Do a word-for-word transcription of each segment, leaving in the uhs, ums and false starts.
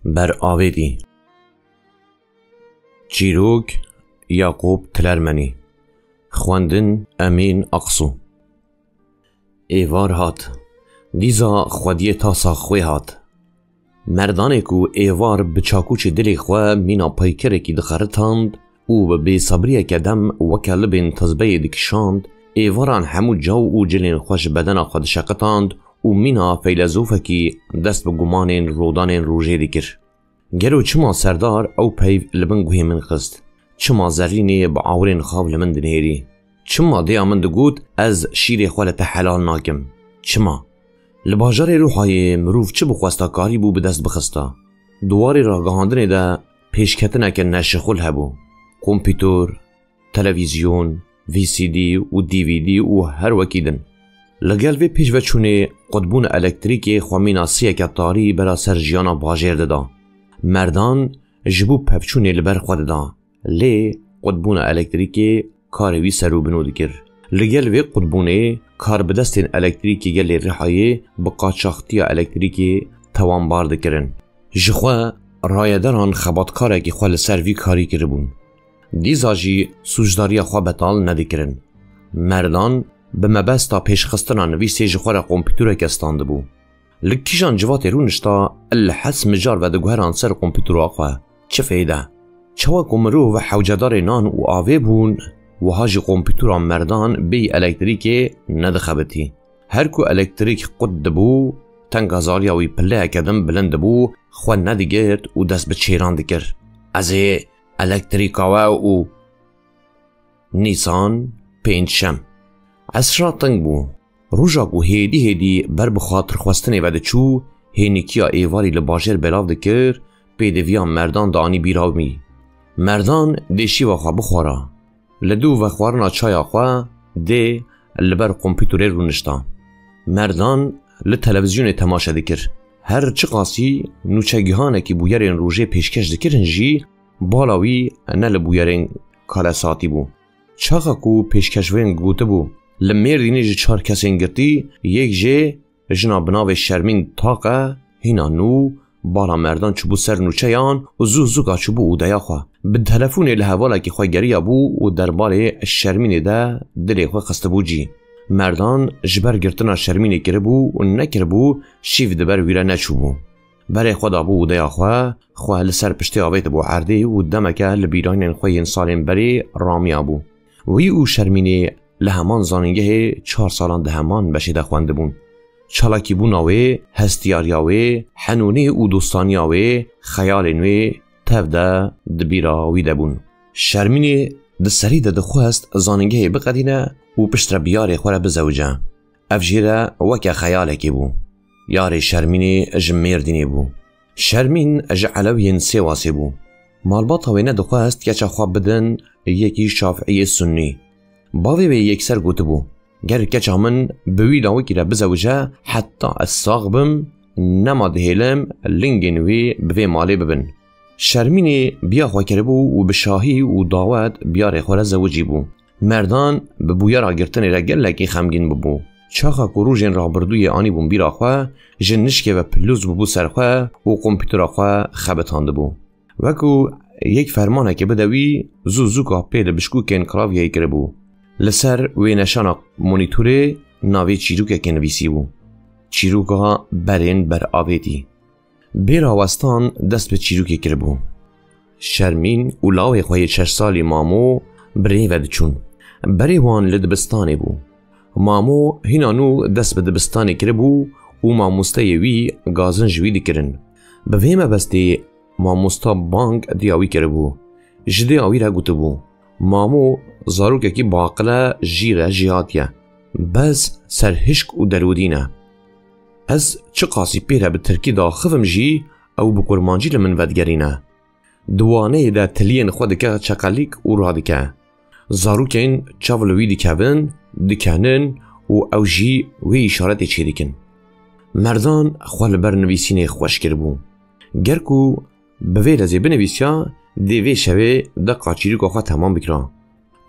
Ber avêtî. Çîrok, Yaqûb Tilermenî. Xwendin, Emîn Aqsu. Êvar hat. Dîza xwediyê tasa xwê hat. Merdanê ku êvar bi çakûçê dilê xwe mîna peykerekî dixeritand û bi bêsebriyeke dem weke libên tizbeyê dikişand, êvaran hemû caw û cilên xwe ji bedena xwe dişeqitand û mîna feylezofekî dest bi gumanên rodanên rojê dikir. Gelo çima Serdar ew peyv li bin guhê min xist? Çima zerrînê bi awirên xav li min dinêrî? Çima dêya min digot, ez şîrê xwe li te helal nakim? Çima? Li bajarê Rûhayê mirov çi bi xwesta karî bû bi dest bixista? Di warê ragihandinê de pêşketineke neşixul hebû. Kompîtor, televîzyon, V C D û D V D û her wekî din. Li gel vê pêşveçûnê qutbûna elektrîkê xwe mîna siyeke tarî bera ser jiyana bajêr dida. Merdan ji bo pevçûnê li ber xwe dida. Lê qutbûna elektrîkê karê wî ser û binû dikir. Li gel vê qutbûnê karbidestên elektrîkê gelê Rihayê bi qaçaxtiya elektrîkê tewanbar dikirin. Ji xwe rayedaran xebatkarekî xwe li ser vî karî kiribûn. Dîza jî sûcdariya xwe betal nedikirin. Merdan bi mebesta pêşxistina nivîsê ji xwe re kompîtoreke standibû. Li kîjan civatê rûnişta, li hes mijar ve diguheran ser kompîtora xwe. Çi fêde? Çawa ku mirov hewcedarê nan û avê bûn, wiha jî kompîtora Merdan bêyî elektrîkê nedixebitî. Her ku elektrîk qut dibû, tenga zariya wî pileyeke din bilind dibû, xwe nedigirt û dest bi çêran dikir. Ez ê elektrîka we û Nîsan, pêncşem. Esra teng bû. Roja ku hêdî hêdî ber bi xatirxwestinê ve diçû, hênikiya êvarî li bajêr belav dikir, pêdiviya Merdan dianî bîra wî. Merdan dê şîva xwe bixwara. Li dû vexwarina çaya xwe dê li ber kompîtorê rûnişta. Merdan li televîzyonê temaşe dikir. Her çiqasî nûçegihanekî bûyerên rojê pêşkeş dikirin jî, bala wî ne li bûyerên kalesatî bû. Çaxa ku pêşkêşvan gotibû, li Mêrdînê ji çar kesên girtî yek jê jina bi navê Şermîn Taqe hîna nû bala Merdan çûbû ser nûçeyan û zû zûka çûbû odeya xwe. Bi telefonê li hevalekî xwe geriyabû û derbarê Şermînê de dilê xwe xistibû cî. Merdan ji ber girtina Şermînê kiribû û nekiribû şîv di ber wî re neçûbû. Berê xwe dabû odeya xwe, xwe li ser piştê avêtibû erdê û demeke li bîranên xwe yên salên berê ramiyabû. Wî û Şermînê li heman zanîngehê çar salan di heman beşê de xwendibûn. Çalakîbûna wê, hestiyariya wê, henûnê û dostaniya wê, xeyalên wê tev de di bîra wî de bûn. Şermînê di serî de dixwest zanîngehê biqedîne û piştre bi yarê xwe re bizewice. Ev jê re weke xeyalekê bû. Yarê Şermînê ji Mêrdînê bû. Şermîn ji Elewiyên Sêwasê bû. Malbata wê nedixwest keça xwe bidin yekî Şafiyê Sunnî. Bavê wê yekser gotibû, ger keça min bi wî lawikî re bizewice, heta ez sax bim, nema dihêlim lingên wî bi vê malê bibin. Şermînê biya xwe kiribû û bi şahî û dawet biyarê xwe re zewicî bû. Merdan bi bûyera girtinê re gelekî xemgîn bibû. Çaxa ku rojên rabirdûyê anîbûn bîra xwe, ji nişkê ve pilûz bûbû ser xwe û kompîtera xwe xebitandibû. Wekû yek fermanekê bide wî, zû zûka pê li bişkûkên klavyeyê kiribû. Li ser wêneşana monîtorê navê çîrokekê nivîsîbû. Çîroka berên beravêtî. Bêra westan dest bi çîrokê kiribû. Şermîn û lawê xwe yê şeş salî Mamo bi rê ve diçûn. Berê wan li dibistanê bû. Mamo hîna nû dest bi dibistanê kiribû û mamosteyê wî gazin ji wî dikirin. Bi vê mebestê mamosta bang diya wî kiribû. Ji dêya wî re gotibû, Mamo zarokekî baqile jî re jêhatî ye. Bes serhişk û derûdîn e. Ez çiqasî pê re bi tirkî daxivim jî, ew bi kurmancî li min vedigerîne. Di waneyê de tiliyên xwe dike çeqelîk û radike. Zarokên çav li wî dikevin, dikenin û ew jî wê îşaretê çêdikin. Merdan xwe li ber nivîsînê xweş kiribû. Ger ku bi vê lezê binivîsiya, dê vê şevê deqa çîroka xwe temam bikira.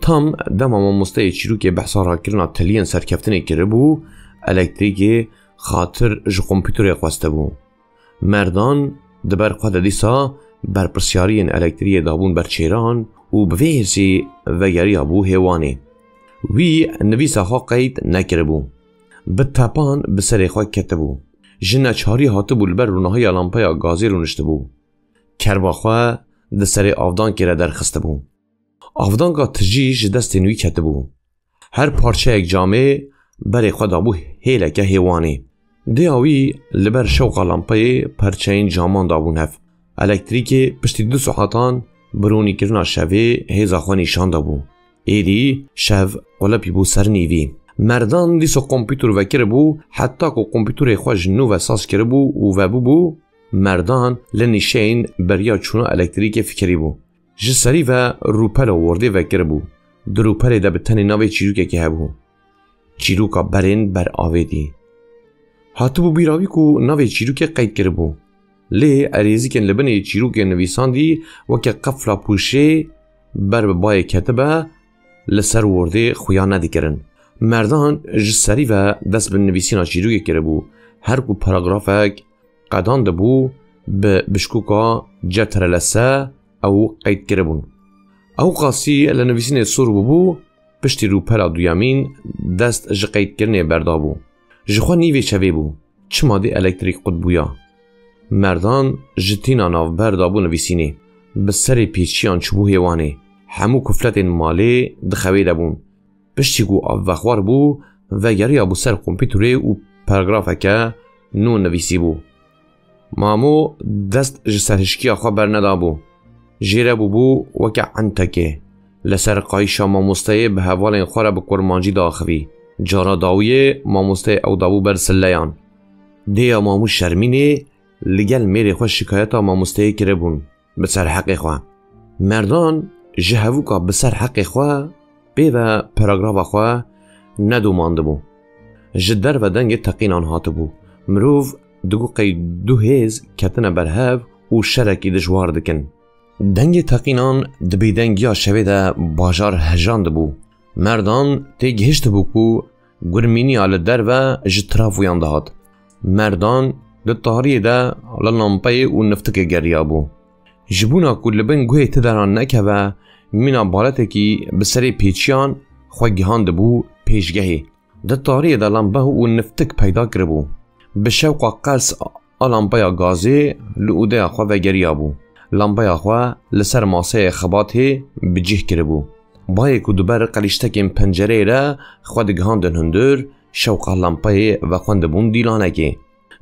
Tam dema mamosteyê çîrokê behsa rakirina tiliyên serkeftinê kiribû, elektrîkê xatir ji kompîterê xwestibû. Merdan Di ber xwe de dîsa berpirsyariyên elektrîkê dabûn ber çêran û bi vê hêrsî vegeriyabû hêwanê. Wî nivîsa xwe qeyd nekiribû. Bi tepan bi serê xwe ketibû. Ji neçarî hatibû li ber rûnahiya lampeya gazê rûniştibû. Kerba xwe di serê avdankê re derxistibû. Avdanka tijî ji destên wî ketibû. Her parçeyek camê berê xwe dabû hêleke hêwanê. Dêya wî li ber şewqa lampeyê perçeyên caman dabûn hev. Elektrîkê piştî du saetan bi ronîkirina şevê hêza xwe nîşan dabû. Êdî şev qulepî bû ser nîvî. Merdan dîsa kompûter vekiribû, heta ku kompûterê xwe ji nû ve saz kiribû û vebûbû, Merdan li nîşeyên beriya çûna elektrîkê fikirîbû. Ji serî ve rûpela wordê vekiribû. Di rûpelê de bi tenê navê çîrokekê hebû. Çîroka berên ber avêtî. Hatibû bîra wî ku navê çîrokê qeyd kiribû. Lê erêzikên li binê çîrokê nivîsandî weke qefla pûşê ber bi bayê ketibe, li ser wordê xuya nedikirin. Merdan ji serî ve dest bi nivîsîna çîrokê kiribû. Her ku paragrafek qedandibû, bi bişkoka cetrelese ew qeyd kiribûn. Ew qasî li nivîsînê sor bûbû, piştî rûpela duyemîn dest ji qeydkirinê berdabû. Ji xwe nîvê çevê bû. Çima dê elektrîk qut bûya? Merdan ji tîna navber dabû nivîsînê. Bi serê pêçiyan çûbû hêwanê. Hemû kufletên malê di xewê de bûn. Piştî ku av vexwar bû, vegeriyabû ser kompîterê û paragrafeke nû nivîsîbû. Mamo dest ji serhişkiya xwe bernedabû. Jêre bûbû weke entekê. Li ser qayîşa mamosteyê bi hevalên xwe re bi kurmancî diaxivî. Cara dawiyê mamosteyê ew dabû ber sileyan. Dêya Mamû Şermînê li gel mêrê xwe şikayeta mamosteyê kiribûn bi ser heqê xwe. Merdan ji hevûka bi ser heqê xwe pê ve paragrafa xwe nedomandibû. Ji derve dengê teqînan hatibû. Mirov digot qey du hêz ketine ber hev û şerekî dijwar dikin. Dengê teqînan di bêdengiya şevê de bajar hejandibû. Merdan têgihiştibû ku gurmîniya li derve ji trafoyan dihat. Merdan di tariyê de li lampeyê û niftikê geriyabû. Ji bona ku li bin guhê ti deran nekeve, mîna baletekî bi serê pêçiyan xwe gihandibû pêşgehê. Di tariyê de lampe û niftik peyda kiribû. Bi şewqa qels a lampeya gazê li odeya xwe vegeriyabû. Lampeya xwe li ser maseyê xebatê bi cih kiribû. Bayê ku di ber qelîştekên pencereyê re xwe digihandin hundir, şewqa lampeyê vexwendibûn dîlanekê.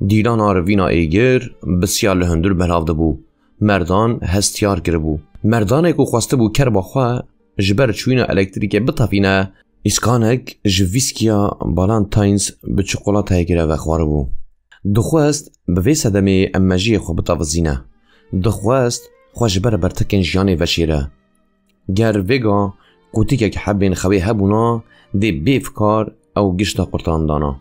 Dîlana rivîna êgir bi siya li hundir belav dibû. Merdan hestiyar kiribû. Merdanê ku xwestibû kerba xwe ji ber çûyîna elektrîkê bitefîne, îskanek ji vîskiya Ballantines bi çikolateyekê re vexwaribû. Dixwest bi vê sedemê em mejiyê xwe bitavizîne. Dixwest xwe ji ber bertekên jiyanê veşêre. Ger vêga qûtikek hebên xewê hebûna, dê bêfikar ew gişta qurtandana.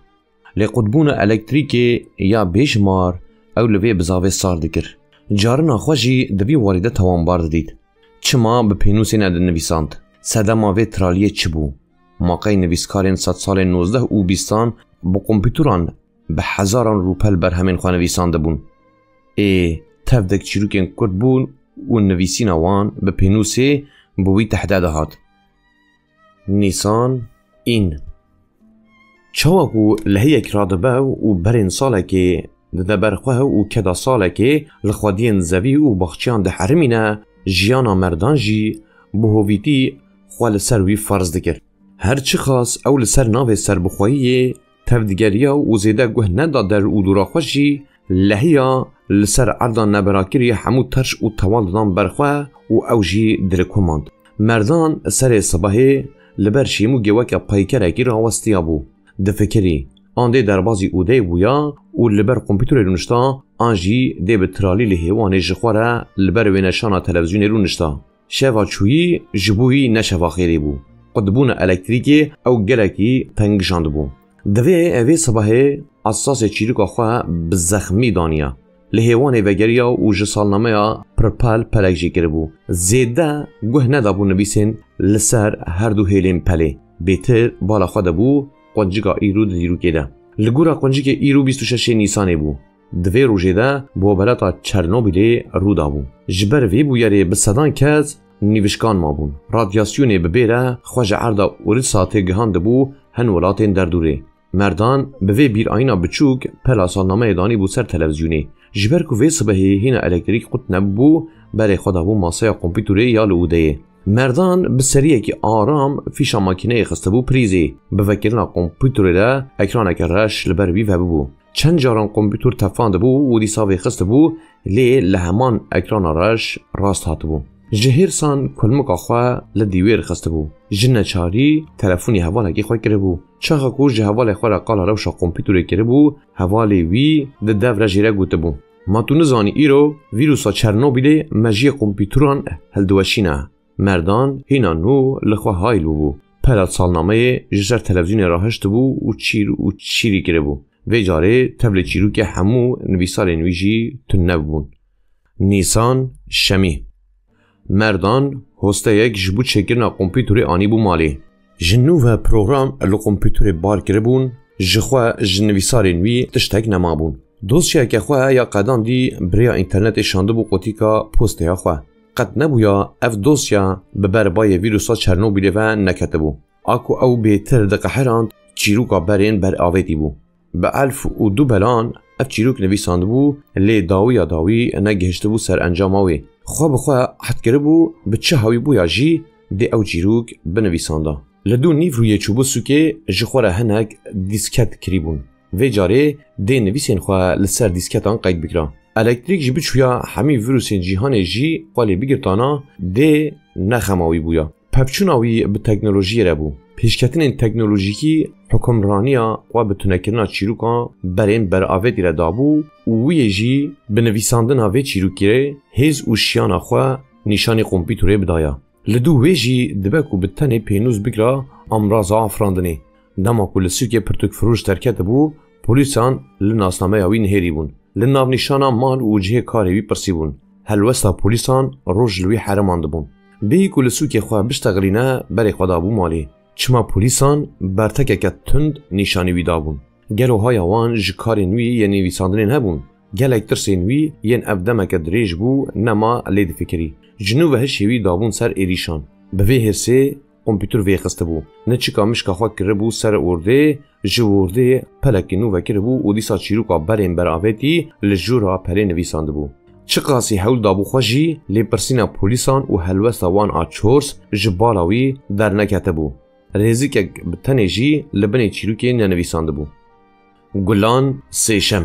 Lê qutbûna elektrîkê ya bêjimar ew li vê bizavê sar dikir. Carina xwe jî di vî warî de tawanbar didît. Çima bi pênûsê nedinivîsand? Sedema vê traliyê çi bû? Ma qey nivîskarên sedsalên nozdeh û bîstan bi kompûteran bi hezaran rûpel berhemên xwe nivîsandibûn? Ê, tevdek çîrokên kurt bûn û nivîsîna wan bi pênûsê bi wî tehde dihat. Nîsan, în. Çawa ku lehiyek radibe û berên salekê dide ber xwe û keda salekê li xwediyên zevî û baxçeyan diherimîne, jiyana Merdan jî bi hovîtî xwe li ser wî ferz dikir. Her çiqas ew li ser navê serbixweyiyê tevdigeriya û zêde guh neda der û dora xwe jî, lehiya li ser erda neberakirî hemû terş û tewal didan ber xwe û ew jî dirikumand. Merdan serê sibehê li ber şêmûgê weke peykerekî rawestiya bû. Difikirî, an dê derbazî odeyê bûya û li ber kompûterê rûnişta, an jî dê bi tralî li hêwanê ji xwe re li ber wêneşana televîzyonê rûnişta. Şeva çûyî ji bo wî ne şeva xêrê bû. Qutbûna elektrîkê ew gelekî tengişandibû. Divê vê sibehê esasê çîroka xwe bi zexmî daniya. Li hêwanê vegeriya û ji salnameya pirpel pelek jê kiribû. Zêde guh nedabû nivîsên li ser her du hêlên pelê. Bêtir bala xwe dibû quncika îro di dîrokê de. Li gora quncikê îro bîst û şeşê Nîsanê bû. Di vê rojê de boberata Çernobîlê rû dabû. Ji ber vê bûyerê bi sedan kes nîvişkan mabûn. Radyasyonê bi bê re xwe ji erda Ûrîsa têgihandibû hin welatên derdûrê. Merdan bi vê bîrayîna biçûk pela salnameyê danîbû ser televîzyonê. Ji ber ku vê sibehê hîna elektrîk qut nebû, berê xwe dabû masaya kompûterê ya li odeyê. Merdan bi seriyekî aram fîşa makîneyê xistibû prîzê. Bi vekirina kompûterê de ekraneke reş li ber wî vebibû. Çend caran kompûter tefandibû û dîsa vêxistibû, lê li heman ekrana reş rast hatibû. Ji hêrsan kulmika xwe li dîwêr xistibû. Ji neçarî telefonî hevalekî xwe kiribû. Çaxa ku ji hevalê xwe re qala rewşa kompûterê kiribû, hevalê wî di dev re jê re gotibû, "Ma tu nizanî îro vîrusa Çernobîlê mejiyê kompûteran hildiweşîne?" Merdan hîna nû li xwe hayl bûbû. Pela salnameyê ji ser televîzyonê rahiştibû û çîr û çîrî kiribû. Vê carê tevlê çîrokê hemû nivîsarên wî jî tune bûn. Nîsan, şemî. Merdan hosteyek ji bo çêkirina kompûterê anîbû malê. Ji nû ve program li kompûterê bar kiribûn, ji xwe ji nivîsarên wî tiştek nemabûn. Dosyayeke xwe ya qedandî bi rêya înternetê şandibû qutîka postê ya xwe. Qet nebûya ev dosya bi berbayê vîrusa Çernobîlê ve neketibû. A ku ew bêtir diqehirand, çîroka berên beravêtî bû. Bi elf û du belan ev çîrok nivîsandibû, lê dawiya dawî negihiştibû ser encama wê. Xwe bi xwe ehd kiribû, bi çi hawî bûya jî dê ew çîrok binivîsanda. Li dû nîv rûyê çûbû sûkê, ji xwe re hinek dîsket kirîbûn. Vê carê dê nivîsên xwe li ser dîsketan qeyd bikira. Elektrîk ji biçûya hemî vîrusên cîhanê jî xwe lê bigirtana, dê ne xema wî bûya. Pevçûna wî bi teknolojiyê re bû. Pêşketinên teknolojîkî hukimraniya xwe bi tunekirina çîroka berên beravêtî re dabû û wî yê jî bi nivîsandina vê çîrokê hêz û şiyana xwe nîşanî kompîtorê bidaya. Li dû wê jî dibe ku bi tenê pênûs bikira amraza afirandinê. Dema ku li sûkê pirtûkfiroş derketibû, polîsan li nasnameya wî nihêrî bûn. Li navnîşana mal û cihê karê wî pirsî bûn. Helwesta polîsan roj li wî herimandibûn. Bêyî ku li sûkê xwe biştexilîne, berê xwe dabû malê. Çima polîsan bertekeke tund nîşanî wî dabûn? Gelo haya wan ji karên wî yê nivîsandinê nebûn? Gelek tirsên wî yên ev demeke dirêj bû nema lê difikirî. Ji nû ve hişê wî dabûn ser êrîşan. Bi vê hêrsê kompîtur vêxistibû. Ne çika mişka xwe kiribû ser ordê, ji ordê pelekî nû vekiribû û dîsa çîroka berên beravêtî li jûra perê nivîsandibû. Çiqasî hewl dabû xwe jî, lêpirsîna polîsan û helwesta wan a çors ji bala wî derneketibû. Rêzikek bi tenê jî li binê çîrokê nenivîsandibû. Gulan, sêşem.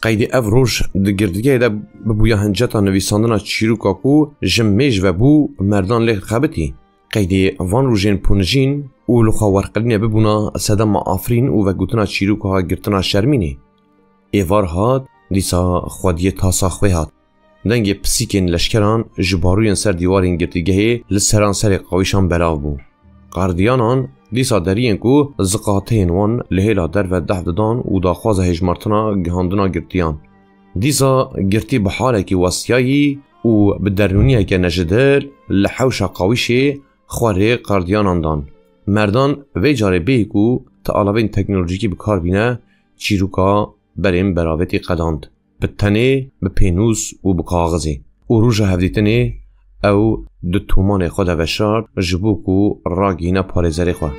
Qeydî ev roj di girtîgehê de bibûya hinceta nivîsandina çîroka ku ji mêj ve bû, Merdan lê xebitî. Qeydî van rojên punijîn û li xwe werqilînê bibûna sedema afirîn û vegotina çîroka girtina şermînê. Êvar hat, dîsa xwediyê tasa xwê hat. Dengê pisîkên leşkeran ji barûyên ser dîwarên girtîgehê li seranserê qawîşan belav bû. Qardiyanan dîsa deriyên ku ziqateyên wan li hêla derve deh didan û daxwaza hêjmartina gihandina girtiyan. Dîsa girtî bi halekî westiyayî û bi dernûniyeke nejidil li hewşa qawîşê xwe rê qardiyanan dan. Merdan vê carê bêyî ku ti alavên teknolojîkî bi kar bîne, çîroka berên beravêtî qedand. Bi tenê, bi pênûs û bi kaxizê. Û roja hevdîtinê ew di tomanê xwe de veşart ji bo ku ragihîne parêzerê xwe.